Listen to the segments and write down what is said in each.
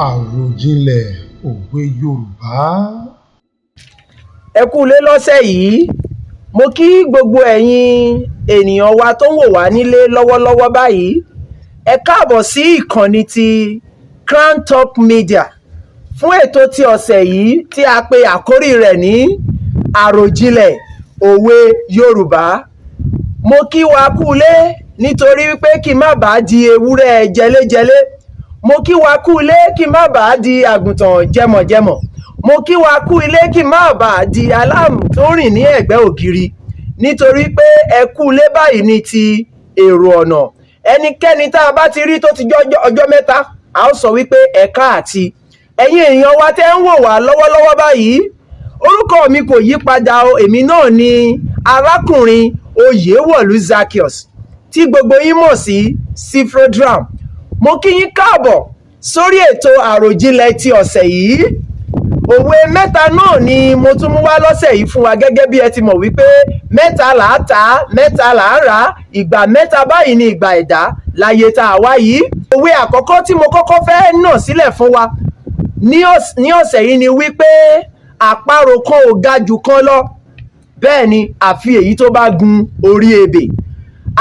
Àròjinlẹ̀ òwe Yorùbá. Ẹ kú ilé lọ́sẹ̀ yìí. Mo kí gbogbo ẹ̀yin ènìyàn wa tó ń wò wá nílé lọ́wọ́lọ́wọ́ báyìí. Ẹ káàbọ̀ sí ìkànnì ti Crown Top Media fún ètò ti ọ̀sẹ̀ yìí tí a pe àkórí rẹ̀ ní Àròjinlẹ̀ Òwe Yorùbá. Mo kí wa kú ilé nítorí wípé kí n má bàa di ewúrẹ́ jẹléjẹlé. Mo kí wa kú ilé kí n má bàa di àgùntàn jẹmọ̀jẹmọ̀. Mo kí wa kú ilé kí n má bàa di aláàmù tó rìn ní ẹ̀gbẹ́ ògiri, nítorí pé ẹ kú ilé báyìí ní ti èrò ọ̀nà. Ẹnikẹ́ni tá a bá ti rí tó ti jọ́ ọjọ́ mẹ́ta, a ó sọ wípé ẹ̀ka àti ẹ̀yin èèyàn wa tẹ́ ń wò wá lọ́wọ́lọ́wọ́ báyìí. Orúkọ mi kò yí padà o. Èmi náà ni arákùnrin Oyèwọ̀lú Zaccheaus, tí gbogbo yín mọ̀ sí Cfrodram. Mo kí yín káàbọ̀ sórí ètò àròjinlẹ̀ ti ọ̀sẹ̀ yìí. Òwe mẹ́ta náà ni mo tún mú wá lọ́sẹ̀ yìí fún wa, gẹ́gẹ́ bí ẹ ti mọ̀ wípé mẹ́ta là á tà á, mẹ́ta là á rà á, ìgbà mẹ́ta báyìí ni ìgbà ẹ̀dá láyé tá a wá yìí. Òwe àkọ́kọ́ tí mo kọ́kọ́ fẹ́ nà sílẹ̀ fún wa ní ọ̀sẹ̀ yìí ni wípé àparò kan ò ga jù kan lọ, bẹ́ẹ̀ ni àfi èyí tó bá gun orí ebè.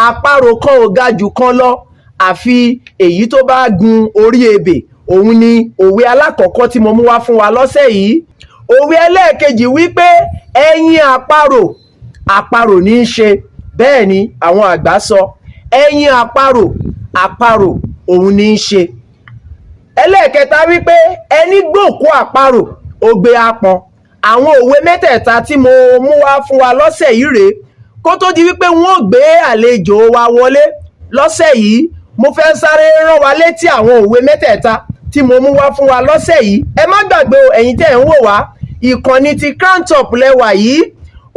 Àparò kan ò ga jù kan lọ, àfi èyí tó bá gun orí ebè. Òun ni òwe alákọ̀ọ́kọ́ tí mo mú wá fún wa lọ́sẹ̀ yìí. Òwe ẹlẹ́ẹ̀kejì wípé ẹyin àparò, àparò ní í ṣe. Bẹ́ẹ̀ ni àwọn àgbà sọ, ẹyin àparò, àparò òun ní í ṣe. Ẹlẹ́ẹ̀kẹta wípé ẹni gbòkú àparò, ó gbé apọn. Àwọn òwe mẹ́tẹ̀ẹ̀ta tí mo mú wá fún wa lọ́sẹ̀ yìí rèé. Kó tó di wípé wọ́n ò gbé àlejò wa wọlé lọ́sẹ̀ yìí, mo fẹ́ sáré rán wa létí àwọn òwe mẹ́tẹ̀ẹ̀ta tí mo mú wá fún wa lọ́sẹ̀ yìí. Ẹ má gbàgbé o, ẹ̀yin tẹ́ ẹ̀ ń wò wá, ìkànnì ti Crown Top lẹ́wà yìí.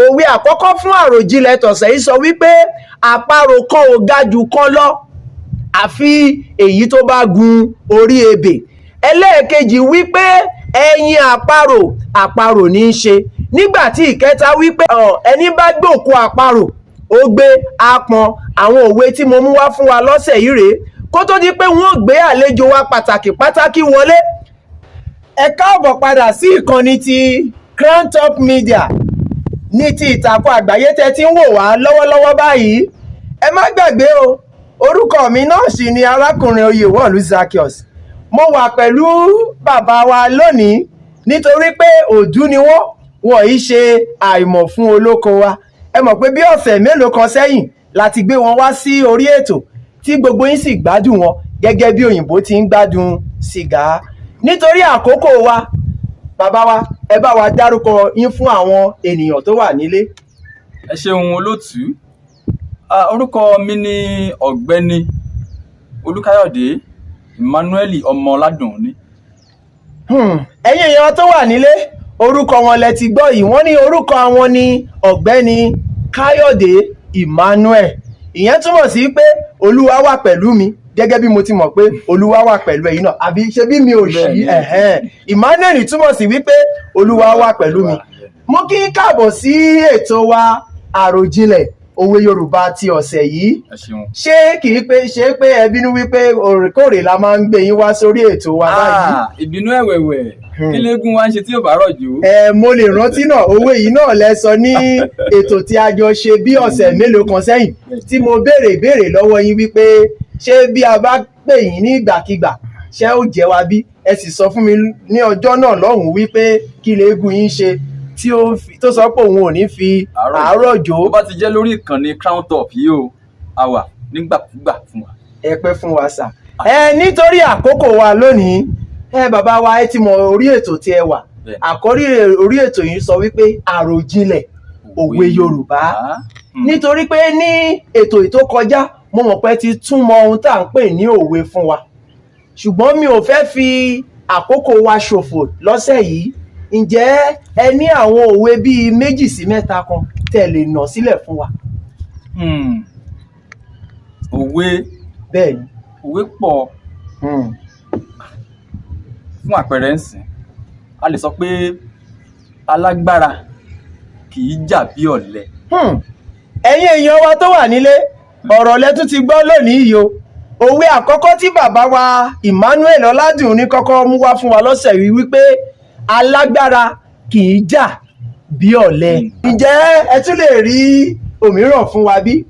Òwe àkọ́kọ́ fún àròjinlẹ̀ tọ̀sẹ̀ yìí sọ wípé àparò kan ò ga jù kan lọ, àfi èyí tó bá gun orí ebè. Ẹlẹ́ẹ̀kejì wípé ẹyin àparò, àparò ní í ṣe. Nígbà tí ìkẹta wípé ẹni bá gbòkú àparò, ó gbé apọn. Àwọn òwe tí mo mú wá fún wa lọ́sẹ̀ yìí rèé. Kó tó di pé wọ́n gbé àlejò wa pàtàkì pàtàkì wọlé, ẹ káàbọ̀ padà sí ìkànnì ti Crown Top Media ní ti ìtàkùn àgbáyé tẹ́ ti ń wò wá lọ́wọ́lọ́wọ́ báyìí. Ẹ má gbàgbé o, orúkọ mi náà sì ni arákùnrin Oyèwọ̀lú Zaccheaus. Mo wà pẹ̀lú bàbá wa lónìí nítorí pé òdú ni wọ́n, wọ́n yìí ṣe àìmọ̀ fún olóko wa. Ẹ mọ̀ pé bí ọ̀sẹ̀ mélòó kan sẹ́yìn láti gbé wọn wá sí orí ètò tí gbogbo yín sì gbádùn wọn gẹ́gẹ́ bí òyìnbó ti ń gbádùn sìgá. Nítorí àkókò wa, bàbá wa, ẹ bá wa dárúkọ yín fún àwọn ènìyàn tó wà nílé. Ẹ ṣeun, olóòtú. Orúkọ mi ni Ọ̀gbẹ́ni Olúkáyọ̀dé Emmanuel Ọmọládùnní. Ẹ̀yin èèyàn tó wà nílé, orúkọ wọn lẹ ti gbọ́ yìí. Wọ́n ní orúkọ wọn ní Ọ̀gbẹ́ni Káyọ̀dé Emmanuel. Ìyẹn túmọ̀ sí pé Olúwa wà pẹ̀lú mi, gẹ́gẹ́ bí mo ti mọ̀ pé Olúwa wà pẹ̀lú ẹ̀yin náà, àbí ṣe bí mi ò ṣí? Bẹ́ẹ̀ni. Emmanuel túmọ̀ sí wípé Olúwa wà pẹ̀lú mi. Mo kí n káàbọ̀ sí ètò wa Àròjinlẹ̀ Òwe Yorùbá ti ọ̀sẹ̀ yìí. Ẹ ṣeun. Ṣé kì í pé ṣe pé ẹ bínú wípé òrèkóòrè la máa ń gbé yín wá sórí ètò wa báyìí? Ìbínú ẹ̀wẹ̀wẹ̀, kí léegun wá ń ṣe tí ò bá rọ̀ jù? Ẹ mo lè rántí náà, òwe yìí náà lẹ sọ ní ètò tí a jọ ṣe bí ọ̀sẹ̀ mélòó kan sẹ́yìn, tí mo béèrè ìbéèrè lọ́wọ́ yín wípé ṣé bí a bá pè yín ní ìgbàkigbà, ṣé ó jẹ́ wa bí? Ẹ sì sọ fún mi ní ọjọ́ náà lọ́hùn-ún wípé kí léegun yín ṣe tí ó tó sọ pé òun ò ní fi àárọ̀ jó. Bó bá ti jẹ́ lórí ìkànnì Crown Top yìí o, a wà nígbàkúgbà fún wa. Ẹ pẹ́ fún wa sà. Ẹ nítorí àkókò wa lónìí, ẹ bàbá wa, ẹ ti mọ orí ètò tí ẹ wà. Àkórí orí ètò yìí sọ wípé Àròjinlẹ̀ Òwe Yorùbá. Nítorí pé ní ètò tó kọjá, mo mọ̀ pé ti túmọ̀ ohun tá à ń pè ní òwe fún wa, ṣùgbọ́n mi ò fẹ́ fi àkókò wa ṣòfò lọ́sẹ̀ yìí. Ǹjẹ́ ẹ ní àwọn òwe bíi méjì sí mẹ́ta kan tẹ́ lè nà sílẹ̀ fún wa? Òwe. Bẹ́ẹ̀ ni. Òwe pọ̀. Fún àpẹẹrẹ ńsìn, a lè sọ pé alágbára kì í jà bí ọ̀lẹ. Ẹ̀yin èèyàn wa tó wà nílé, ọ̀rọ̀ lẹ tún ti gbọ́ lónìí yìí o. Òwe àkọ́kọ́ tí bàbá wa Emmanuel Ọládùnní kọ́kọ́ mú wá fún wa lọ́sẹ̀ yìí wípé alágbára kì í jà bí ọ̀lẹ. Ǹjẹ́ ẹ tún lè rí òmíràn fún wa bí?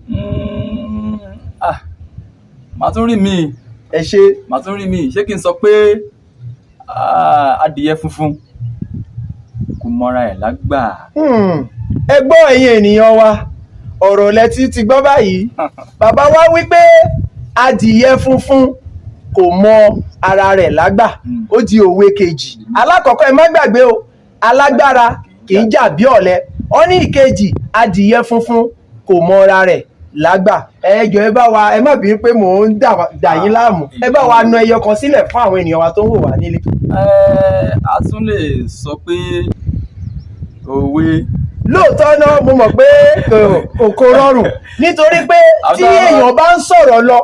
Ah, màá tún rí mi. Ẹ ṣe. Màá tún rí mi. Ṣé kí n sọ pé adìyẹ funfun kò mọra ẹ̀ lágbà? Ẹ gbọ́, ẹ̀yin ènìyàn wa, ọ̀rọ̀ lẹ ti gbọ́ báyìí. Bàbá wa wí pé adìyẹ funfun kò mọ ara rẹ̀ lágbà. Ó di òwe kejì. Alákọ̀ọ́kọ́, ẹ má gbàgbé o, alágbára kì í jà bí ọ̀lẹ. Wọ́n ní ìkejì, adìyẹ funfun kò mọ ara rẹ̀ lágbà. Ẹ jọ̀ọ́, ẹ bá wa, ẹ má bínú pé mò ń dà yín láàmú, ẹ bá wa na ẹyọ kan sílẹ̀ fún àwọn ènìyàn wa tó ń wò wá nílé. A tún lè sọ pé òwe Lóòótọ́ náà, mo mọ̀ pé kò rọrùn, nítorí pé tí èèyàn bá ń sọ̀rọ̀ lọ,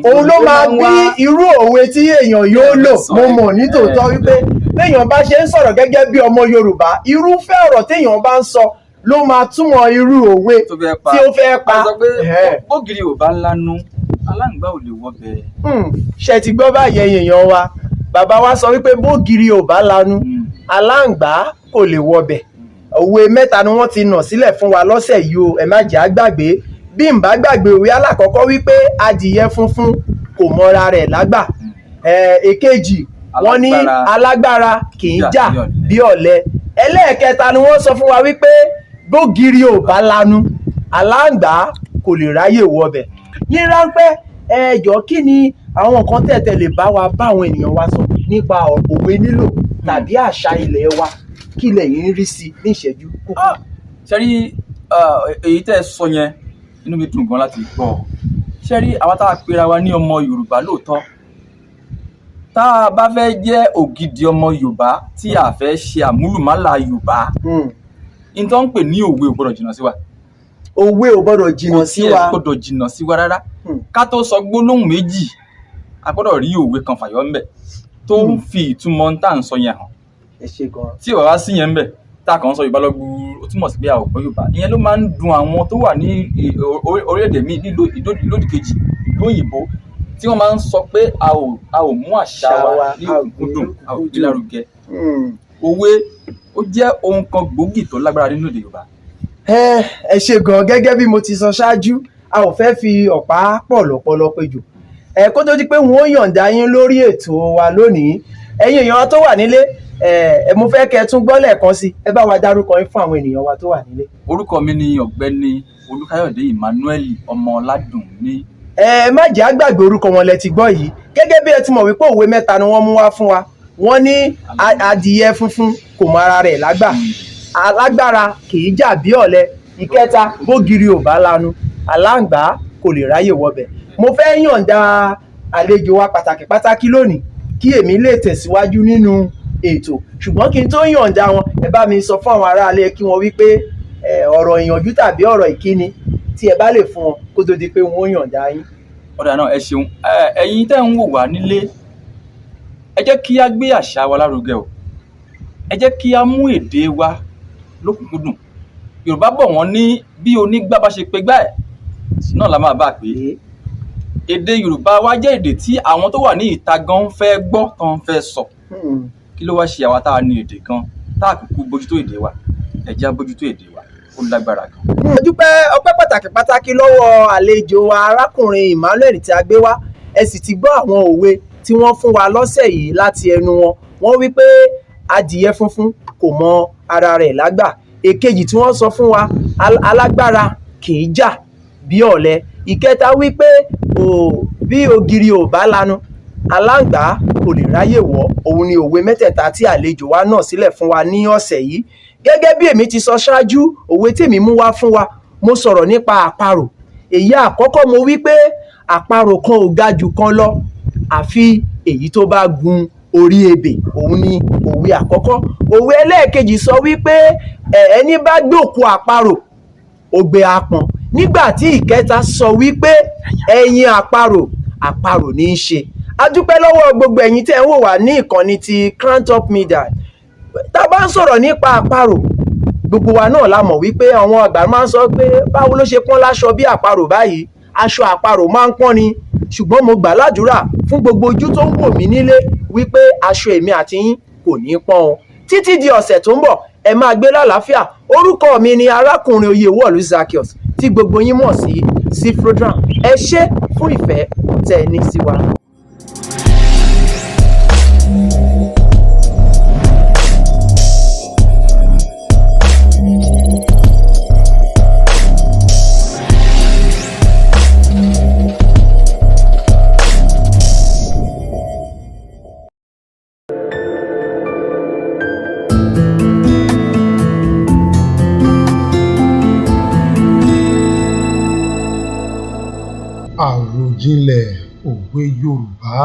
òun ló máa bí irú òwe tí èèyàn yóò lò. Mo mọ̀ nítòótọ́ wípé téèyàn bá ṣe ń sọ̀rọ̀ gẹ́gẹ́ bí ọmọ Yorùbá, irúfẹ́ ọ̀rọ̀ téèyàn bá ń sọ ló máa túmọ̀ irú òwe tó fẹ́ pa tí ó fẹ́ pa. A sọ pé bógiri ò bá lanu, aláǹgbá ò lè wọbẹ̀. Ṣe ti gbọ́ báyìí, ẹ̀yin èèyàn wa? Bàbá wa sọ wípé bógiri ò bá lanu, aláǹgbá kò lè wọbẹ̀. Òwe mẹ́ta ni wọ́n ti nà sílẹ̀ fún wa lọ́sẹ̀ yìí o. Ẹ má jẹ́ á gbàgbé. Bí n bá gbàgbé, òwe alákọ̀ọ́kọ́ wípé adìyẹ funfun kò mọra rẹ̀ lágbà. Èkejì, wọ́n ní alágbára alágbára kì í jà bí ọ̀lẹ. Ẹlẹ́ẹ̀kẹta ni wọ́n sọ fún wa wípé bógiri ò bá lanu, aláǹgbá kò lè ráyè wọbẹ̀. Ní ráńpẹ́, ẹ jọ̀ọ́, kí ni àwọn nǹkan tẹ̀tẹ̀ lè bá wa bá àwọn ènìyàn wa sọ nípa òwe nílò tàbí àṣà ilẹ̀ wa? Kí lẹ̀yin ń rí sí ní ìṣẹ́jú kúkú? Ah, ṣe rí èyí tẹ́ ẹ sọ yẹn, inú mi dùn gan láti gbọ́. Ṣe rí àwa tá a pera wa ní ọmọ Yorùbá, lóòótọ́, tá a bá fẹ́ jẹ́ ògidì ọmọ Yorùbá, tí a fẹ́ ṣe àmúlùmálà Yorùbá, n tó ń pè ní òwe ò gbọ́dọ̀ jìnnà sí wa. Òwe ò gbọ́dọ̀ jìnnà sí Tí ẹ wa. gbọ́dọ̀ jìnnà sí wa rárá. Ká tó sọ gbólóhùn méjì, a gbọ́dọ̀ rí òwe kan fàyọ ńbẹ̀ tó ń fi ìtumọ̀ ń tà ń sọ yẹn hàn. Ẹ ṣe gan. Tí ò bá wá sí yẹn ńbẹ̀, tá a kàn ń sọ Yorùbá lọ gbúrú, ó túmọ̀ sí pé a ò gbọ́ Yorùbá. Ìyẹn ló máa ń dùn àwọn tó wà ní orílẹ̀-èdè míì nílùú lódì kejì, ìlú òyìnbó, tí wọ́n máa ń sọ pé a ò mú àṣà àṣà wa wa, ní a ò òkúnkúndùn, gbé a ò gbé lókùnkúndùn. lárugẹ. Òwe ó jẹ́ ohun kan gbòógì tó lágbára nínú èdè Yorùbá. Ẹ ṣe gan. Gẹ́gẹ́ bí mo ti sọ ṣáájú, a ò fẹ́ fi ọ̀pá pọ̀ lọ́pọ̀lọpọ̀ péjò. Ẹ kó tó di pé wọ́n ó yọ̀ǹda yín lórí ètò wa lónìí, ẹ̀yin èèyàn wa tó wà nílé, ẹ mo fẹ́ kẹ́ ẹ tún gbọ́ lẹ́ẹ̀kan sí, ẹ bá wa dárúkọ yín fún àwọn ènìyàn wa tó wà nílé. Orúkọ mi ni Ọ̀gbẹ́ni Olúkáyọ̀dé Emmanuel Ọmọládùnní. Ẹ má jẹ́ àgbàgbé, orúkọ wọn lẹ ti gbọ́ yìí. Gẹ́gẹ́ bí ẹ ti mọ̀ wípé òwe mẹ́ta ni wọ́n mú wá fún wa. Wọ́n ní adìyẹ funfun kò mọ ara rẹ̀ lágbà, alágbára kì í jà bí ọ̀lẹ, ìkẹta, bógiri ò bá lanu, aláǹgbá kò lè ráyè wọbẹ̀. Mo fẹ́ yọ̀ǹda àlejò wa pàtàkì pàtàkì lónìí kí èmi lè tẹ̀síwájú nínú ètò, ṣùgbọ́n kí n tó yọ̀ǹda wọn, ẹ bá mi sọ fún àwọn aráalé kí wọ́n wí pé ọ̀rọ̀ ìyànjú tàbí ọ̀rọ̀ ìkíni tí ẹ bá lè fún wọn kó tó di pé wọ́n yọ̀ǹda yín. Ọ̀dà náà, ẹ ṣeun. Ẹ̀yin tẹ́ ń wò wá nílé, ẹ jẹ́ kí á gbé àṣà wa lárugẹ o. Ẹ jẹ́ kí á mú èdè wa lókùnkúndùn. Yorùbá bọ̀, wọ́n ní bí onígbá bá ṣe pe gbá ẹ̀ náà la máa bá a pè é. Èdè Yorùbá wa jẹ́ èdè tí àwọn tó wà ní ìta gan ń fẹ́ gbọ́, tán ń fẹ́ sọ. Kí ló wá ṣe àwa tá a ní èdè gan tá a kúkú bójútó èdè wa? Ẹ jẹ́ á bójútó èdè wa, ó lágbára gan. Mo dúpẹ́ ọpẹ́ pàtàkì pàtàkì lọ́wọ́ àlejò wa, arákùnrin Emmanuel tí a gbé wá. Ẹ sì ti gbọ́ àwọn òwe tí wọ́n fún wa lọ́sẹ̀ yìí láti ẹnu wọn. Wọ́n wí pé adìyẹ funfun kò mọ ara rẹ̀ lágbà. Èkejì tí wọ́n sọ fún wa, alágbára kì í jà bí ọ̀lẹ. Ìkẹta wí pé bí ògiri ò bá lanu, aláǹgbá kò lè ráyè wọ̀. Òun ni òwe mẹ́tẹ̀ẹ̀ta tí àlejò wa náà sílẹ̀ fún wa ní ọ̀sẹ̀ yìí. Gẹ́gẹ́ bí èmi ti sọ ṣáájú, òwe tèmi mú wá fún wa, mo sọ̀rọ̀ nípa àparò. Èyí àkọ́kọ́, mo wí pé àparò kan ò ga jù kan lọ, àfi èyí tó bá gun orí ebè. Òun ni òwe àkọ́kọ́. Òwe ẹlẹ́ẹ̀kejì sọ wípé ẹni bá gbòkú àparò, ó gbé apọn. Nígbà tí ìkẹta sọ wípé ẹyin àparò, àparò ní í ṣe. A dúpẹ́ lọ́wọ́ gbogbo ẹ̀yin tẹ́ ń wò wá ní ìkànnì ti Crown Top Media. Tá a bá ń sọ̀rọ̀ nípa àparò Gbogbo wa náà la mọ̀ wípé àwọn àgbà máa ń sọ pé báwo ló ṣe pọ́n láṣọ bí àparò báyìí, aṣọ àparò máa ń pọ́n ni. Ṣùgbọ́n mo gbà ládùúrà fún gbogbo ojú tó ń wò mí nílé wípé aṣọ èmi àti yín kò ní pọ́n o. Títí di ọ̀sẹ̀ tó ń bọ̀, ẹ máa gbé lálàáfíà. Orúkọ mi ni arákùnrin Oyèwọ̀lú Zaccheaus, tí gbogbo yín mọ̀ sí Cfrodram. Ẹ ṣé fún ìfẹ́ tẹ́ ẹ ní sí wa. Àròjinlẹ̀ òwe Yorùbá.